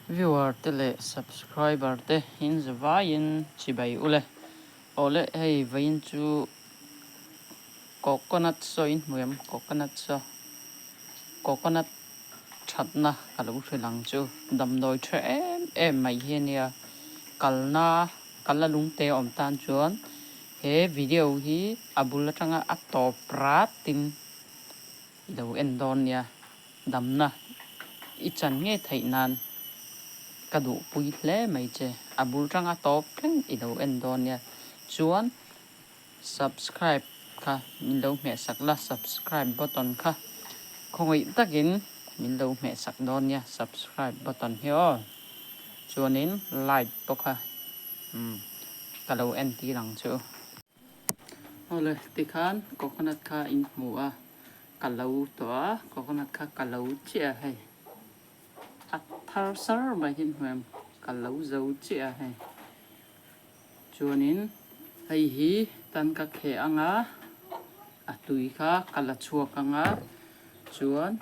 Viewer te leh subscriber te in zavaiin chibai ule. Awle hei vawiin chu coconut saw in hmu em coconut saw coconut thatna ka lo hrilh ang chu damdawi tha em em mai hi ania kalna kal a lungte awm tan chuan he video hi a bul atanga a tawp ratin i lo en dawn nia. Damna i chan ngei theih nan ka duhpui hle mai che. A bul tanga tawp thleng i lo en dawn nia. Chuan subscribe kha min lo hmeh sak la, subscribe button kha khawngawih takin min lo hmeh sak dawn nia, subscribe button hi aw. Chuanin like pawh kha umm ka lo entir ang che u. Awle tikhan coconut kha in hmu a. Ka lo tawh a, coconut kha ka lo chiah a hei, a thar sar mai hi hnuaim ka lo zo chiah a hei, chuanin hei hi tan ka kheh ang a, a tui kha ka la chhuak ang a, chuan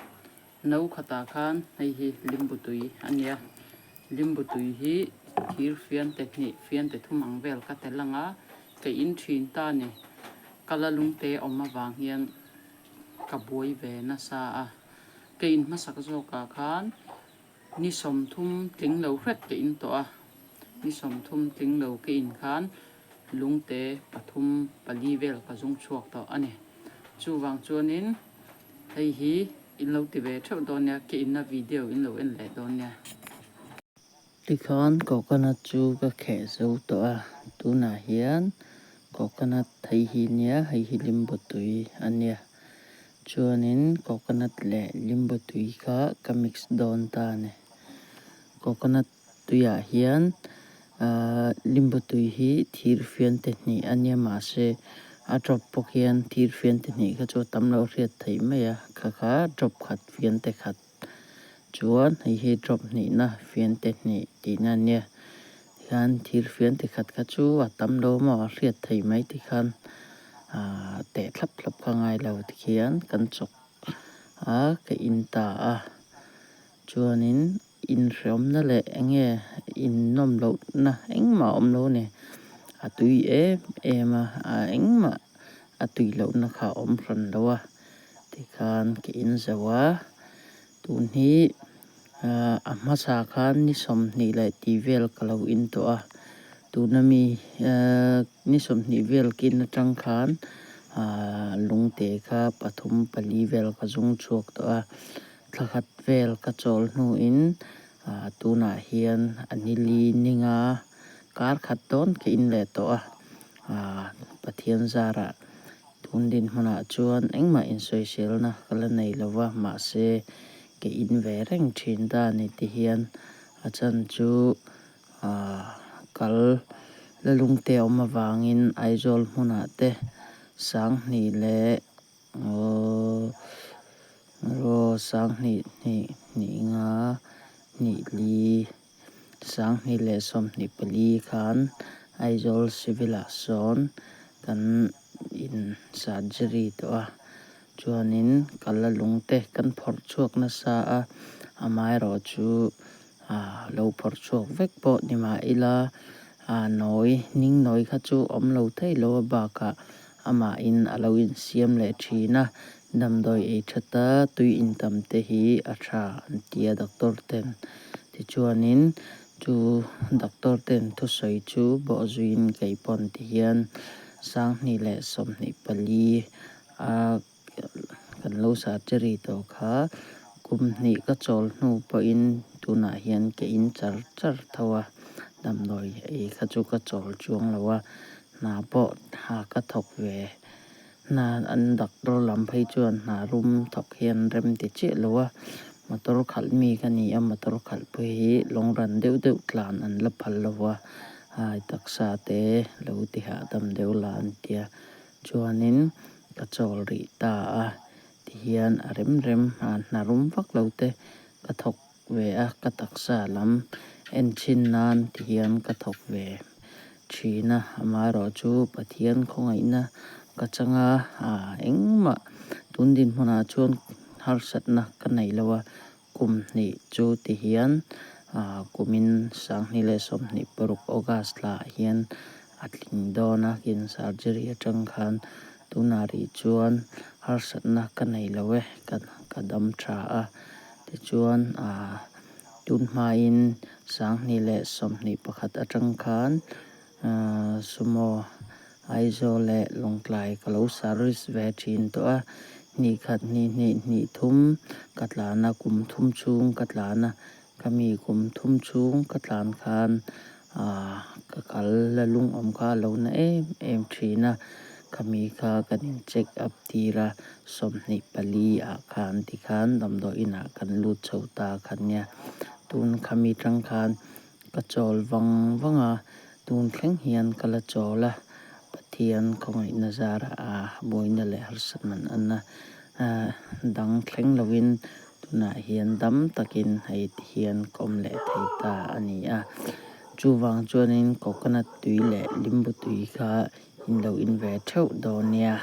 no khatah khan hei hi limbu tui a nia, limbu tui hi thir fian te hnih fian te thum ang vel ka tel ang a, ka in thin ta a ni, ka la lungte awm avang hian. Ka buai ve nasa a, ka in hmasak zawkah khan ni 30 tling lo hret ka in tawh a, ni 30 tling lo ka in khan lungte pathum pali vel ka zung chhuak tawh a ni. Chuvang chuanin hei hi in lo ti ve theuh dawn nia, ka inna video in lo en leh dawn nia. Tikhan coconut chu ka kheh zo tawh a, tunah hian coconut hei hi nia hei hi limbu tui a nia chuanin coconut leh limbu tui kha ka mix dawn ta a ni. Coconut tuiah hian ahh limbu tui hi thir fian te hnih a nia mahse a drop pawh khian thir fian te hnih kha chu a tam loh hriat theih mai a kha kha drop khat fian te khat. Chuan hei hi drop hnihna fian te hnih tihna a nia tikhan thil fian ti khat kha chu a tam lo maw a hriat theih mai tikhan ahh teh thlap thlap kha ngai lo tikhian kan chawk a ka in ta a chuanin inhreawmna leh eng nge innawm lohna engmah a awm lo a ni a tui em em a ah engmah a tui lohna kha a awm hran lo a. Tikhan ka in zo a, tun hi a hmasa khan ni 20 leh tih vel ka lo in tawh a, tuna mi ni 20 vel ka in atang khan lungte kha pathum pali vel ka zung chhuak tawh a, thla khat vel ka chawl hnuin tunah hian a nili ninga kar khat dawn ka in leh tawh a, Pathian zarah. Tun dinhmunah chuan engmah insawiselna ka la nei lo va, mahse ka in ve reng thin ta a ni ti hian a chan chu kal la lungte a awm avangin Aizawl hmunah te 2000 leh 2000 hnih hnih nga hnih li 2024 khan Aizawl Civil ah sawn kan in surgery tawh a, chuanin ka la lung te kan phawrh chhuak nasa a, amaherawh chu lo phawrh chhuak vek pawh ni mah ila nawi ning nawi kha chu awm lo thei lo a bakah Amahin a lo insiam leh thin a, damdawi ei that a, tui intam te hi a tha an ti a doctor ten. Tichuanin chu doctor ten thusawi chu bawhzuiin kei pawn ti hian 2024 a kan lo surgery tawh kha kum hnih ka chawl hnu pawhin tunah hian ka in char char tho a, damdawi ei kha chu ka chawl chuang lo a. Hna pawh hna ka thawk ve. Hna an doctor lam phei chuan hna rum thawk hian rem ti chiah lo a, motor khalh mi ka ni a, motor khalh pawh hi lawng ran deuh deuh tlan an la phal lo va, hai taksa te lo ti hahdam deuh la an tia. Chuanin ka chawl rih ta a, tihian a rem rem hna rum vak lo te ka thawk ve a, ka taksa lam en chhin nan ti hian ka thawk ve thin a, amaherawh chu Pathian khawngaihna ka chang a, engmah tun dinhmunah chuan harsatna ka neih lo a, kum hnih chu ti hian Aaa kumin sanghnih leh 26 August thla ah hian a tling dawn a kin surgery atang khan tunah rih chuan harsatna ka nei lo e ka ka dam tha a tichuan aaa tun hmain 2021 atang khan aaa sumo Aizawl leh Lawngtlai ka lo service ve thin tawh a hnih khat hnih hnih hnih thum ka tlan a kum thum chhung ka tlan a. Khami kum thum chhung ka tlan khan aah ka kal la lungawm kha a lo na em em thin a, khami kha kan in check up tir a, 24 ah khan tikhan damdawi inah kan lut chho ta kha nia, tun khami tang khan ka chawl vang vang a, tun thleng hian ka la chawl a, Pathian khawngaihna zarah a buaina leh harsat man anna dang thleng lovin tunah hian dam takin hei ti hian ka awm leh thei ta a ni a. Chuvang chuanin coconut tui leh limbu tui kha in lo in ve theuh dawn nia.